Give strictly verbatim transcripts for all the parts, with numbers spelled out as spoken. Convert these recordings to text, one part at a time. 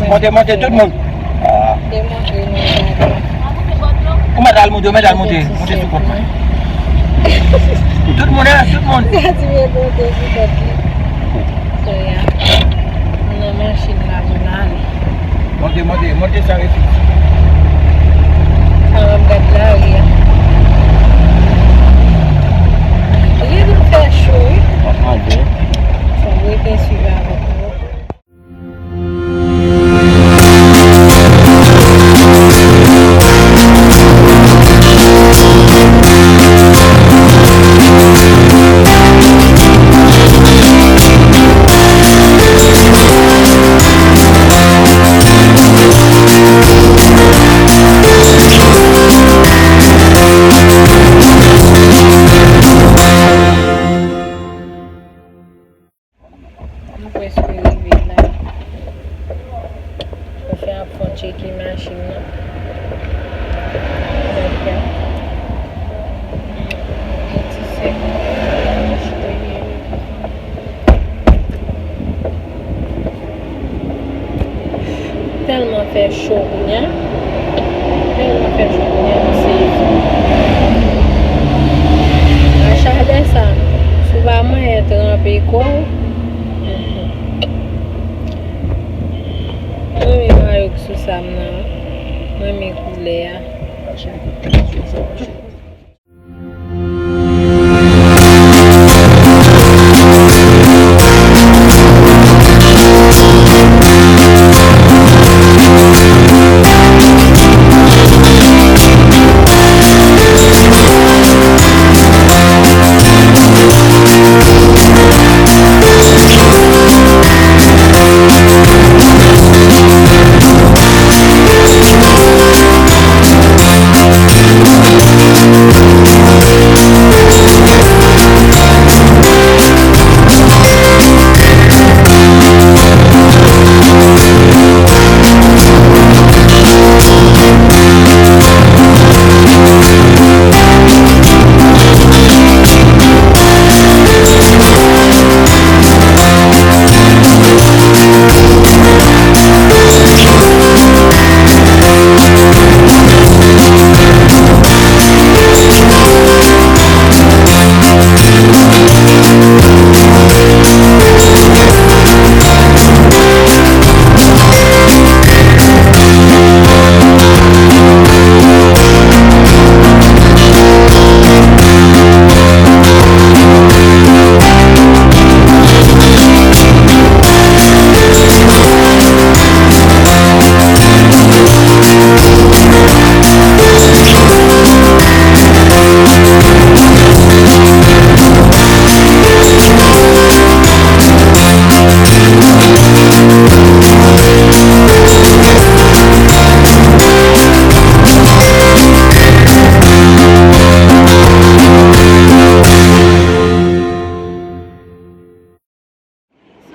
Monte, monte, tout moun. Ah. Ou mèt al monte, ou mèt al monte. Monte sou kont mwen. Tout moun, hein, tout moun. Sa di men monte sou kont li. So, yeah. M nan machin la pou n ale. Monte, monte, monte san refi. Sa m ap gad lari a. Li vin fè cho, wi. Fò m rete swiv avèk nou. Nou prèske rive la. Chofè ap fè tcheke machin nan. Gade la. Gen ti sèk. Tèlman fè cho kounye a. Tèlman fè cho kounye a, m sezi. A chalè sa, si w pa manyen tranpe kò w, mwen renmen mayo k sou sa m nan, mwen renmen koulè a. So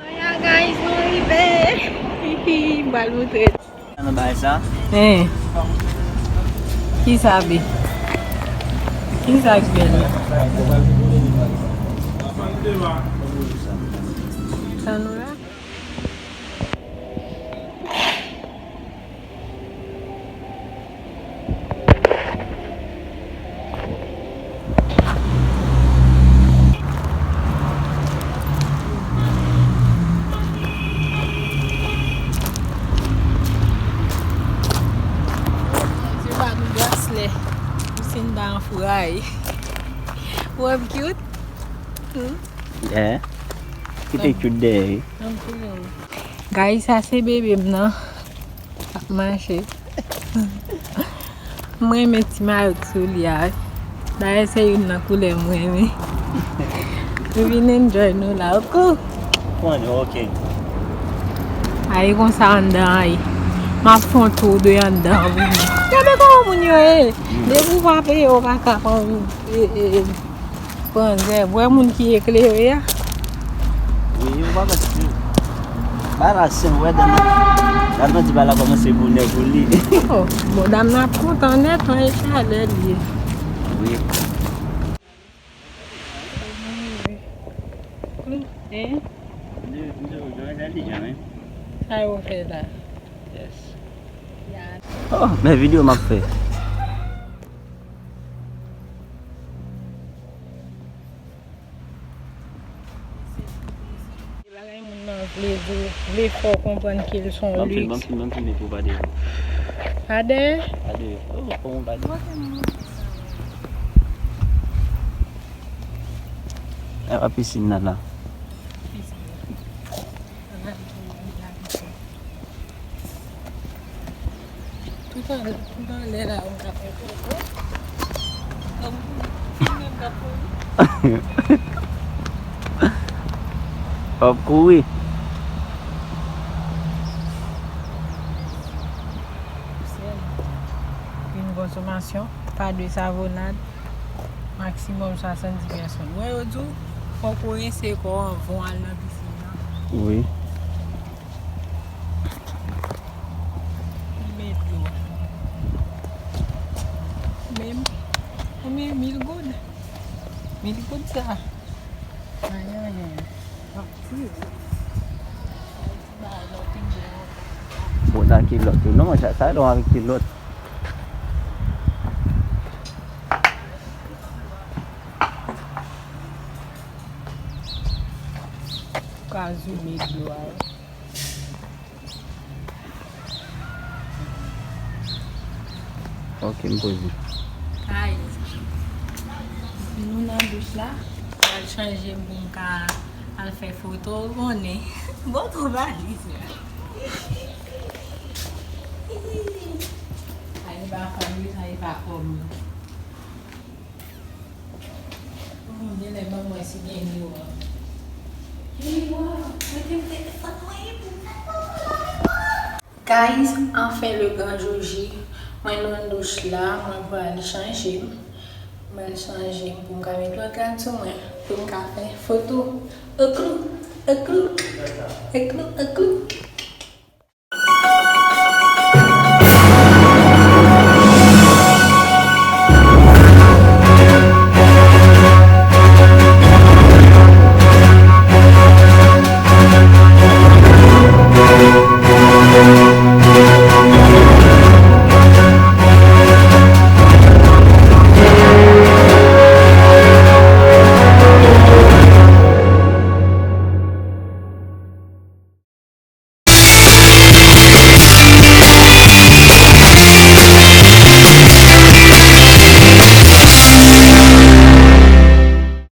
yeah, guys, nou rive. M pral moutre. Nan bagay sa. Hein. Kisa be? Kisa k bèl la? Sa nou la? Se pa nou braslè. Lucinda an fray. Ou wè m cute? Hmm? Yeah. Kite cute dèyè, wi. Anpil. Guys, sa se bebe m nan. Ap mache. M renmen ti mayo k sou li a. Dayè se youn nan koulè m renmen. Nou vin enjoy nou la, ok? Pran yo, ok. Ay konsa anndan, ay. M ap fè yon tou de anndan pou nou. Gade kòman moun yo ye. Depi w pa peye, w pa ka pran, e, e, e. Pran zèb, wè moun ki eklere a. Wi, ou pa mèt di. Bagay la senp, wè, dam nan, dam nan di bagay la kòmanse bonè pou li. Oh, bon, dam nan ap kontan nèt, an, e chalè li ye. Wi. Hein? Sa yo fè la? Yes. Oh, men videyo m ap fè. Bagay moun nan vle di, vle fè w konprann ke l se yon liks. Ban m filme, ban m filme pou pa de. Pa de? Pa de. Oh, pou pa de. E pa pisin nan la. Tout an, tout anlè la, ou ka fè foto. Kòm ou menm k ap kouri. W ap kouri. Sèl. Yon konsomasyon, pa de savonad, maksimòm swasanndis pèsòn. Wè yo di w, fòk ou rense kò w anvan w al nan pisin nan. Wi. Li met dlo. Men, men mil goud. Mil goud sa. Ay, ay, ay. Bon, nan kilòt tou. Non, sa, sa, non, avèk kilòt. Ka zoome dlo a. Ok, m poze. Guys, nou nan douch la, m al chanje m pou m ka al fè foto, ou konnen. Bon, tou valiz la. Sa e pa fanmi, sa e pa kòm. Genlè ban mwen si gen miwa. Miwa, mete m telefòn mwen pou m fè foto la. Guys, enfin le grand jour J. Mwen nan douch la, mwen pral chanje m. Mwen chanje m pou m ka met lòt rad sou mwen, pou m ka fè foto. Oklou, oklou, oklou, oklou.